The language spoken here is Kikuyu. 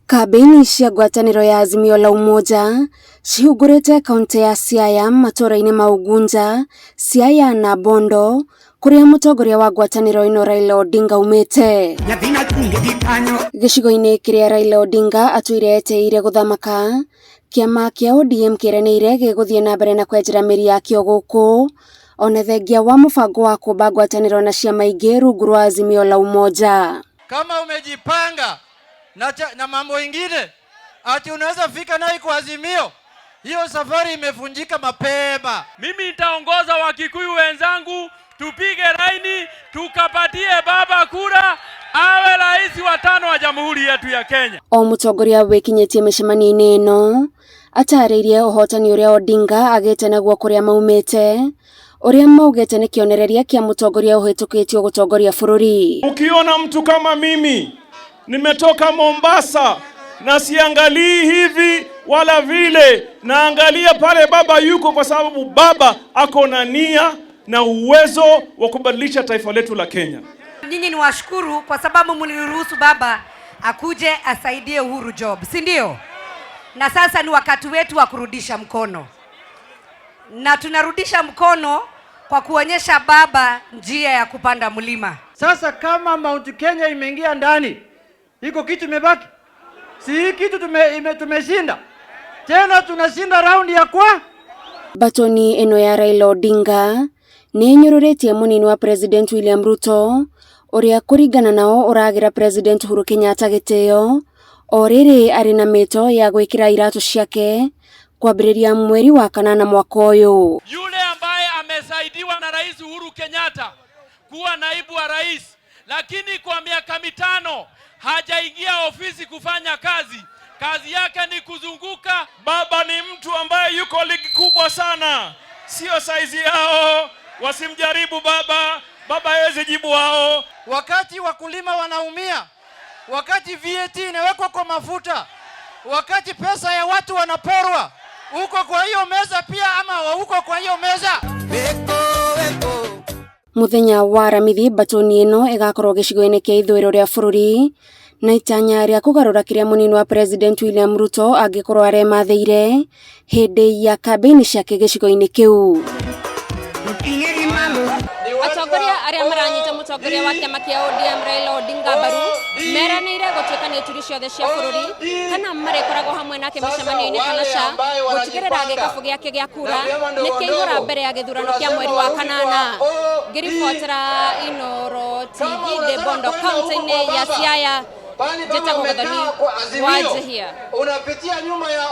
Kambĩini cia ngwatanĩro ya Azimio la Umoja cihungurĩte kaunti ya Siaya matũra-inĩ ma Ugunja, Siaya na Bondo kũrĩa mũtongoria wa ngwatanĩro ĩno Raila Odinga aumĩte. Gĩcigo-inĩ kĩrĩa Raila Odinga atũire etĩĩire gũthamaka, kĩama kĩa ODM kĩranĩire gĩgũthiĩ na mbere na kwenjera mĩri yakĩo gũkũ ona thengia wa mũbango wa kũmba ngwatanĩro na ciama ingĩ rungu rwa Azimio la Umoja. Kama umejipanga na mambo ingine ati unaweza fika nayo kwa Azimio, hiyo safari imefunjika mapema. Mimi nitaongoza Wakikuyu wenzangu tupige laini tukapatie baba kura awe rais wa tano wa jamhuri yetu ya Kenya. O mũtongoria wĩkinyĩtie mĩcemanio-inĩ ĩno atarĩirie ũhotani ũrĩa Odinga agĩte naguo kũrĩa maumĩte ũrĩa maugĩte nĩ kĩonereria kĩa mũtongoria ũhĩtũkĩtio gũtongoria bũrũri. Ukiona mtu kama mimi nimetoka Mombasa na siangalii hivi wala vile, naangalia pale baba yuko, kwa sababu baba ako na nia na uwezo wa kubadilisha taifa letu la Kenya. Nyinyi ni washukuru kwa sababu mliruhusu baba akuje asaidie Uhuru job, si ndio? Na sasa ni wakati wetu wa kurudisha mkono, na tunarudisha mkono kwa kuonyesha baba njia ya kupanda mlima. Sasa kama Mount Kenya imeingia ndani, iko kitu imebaki? Si hii kitu tumeshinda tena, tunashinda raundi ya kwa Batoni ĩno ya Raila Odinga nĩ ĩnyũrũrĩtie mũnini wa President William Ruto ũrĩa kũringana nao ũragĩra President Uhuru Kenyatta gĩtĩo o rĩrĩ arĩ na mĩto ya gwĩkĩra iratũ ciake kwambĩrĩria mweri wa kanana mwaka ũyũ. Yule ambaye amesaidiwa na Rais Uhuru Kenyatta kuwa naibu wa rais, lakini kwa miaka 5 hajaingia ofisi kufanya kazi, kazi yake ni kuzunguka. Baba ni mtu ambaye yuko ligi kubwa sana, sio saizi yao, wasimjaribu baba. Baba hawezi jibu wao. Wakati wakulima wanaumia, wakati VAT inawekwa kwa mafuta, wakati pesa ya watu wanaporwa, uko kwa hiyo meza pia ama uko kwa hiyo meza? Muthenya wa Aramithi batoni ĩno ĩgakorwo gĩcigo-inĩ kĩa ithũĩro rĩa bũrũri na itanya rĩa kũgarũra kĩrĩa mũnini wa President William Ruto angĩkorwo aremathĩire hĩndĩ ya kambĩini ciake gĩcigo-inĩ kĩu. Atongoria arĩa maranyita mũtongoria wa kĩama kĩa ODM Raila Odinga mbaru meranĩire gũtuĩkania ituri ciothe cia bũrũri kana marĩkoragwo hamwe nake mĩcemanio-inĩ kana ca gũtigĩrĩra gĩkabũ gĩake gĩa kura nĩ kĩaihũra mbere ya gĩthurano kĩa mweri wa kanana. Ngĩribotera Inooro TV ndĩ Bondo kaunti-inĩ ya Siaya, njĩtagwo Gathoni wa Njihia. Unapitia nyuma ya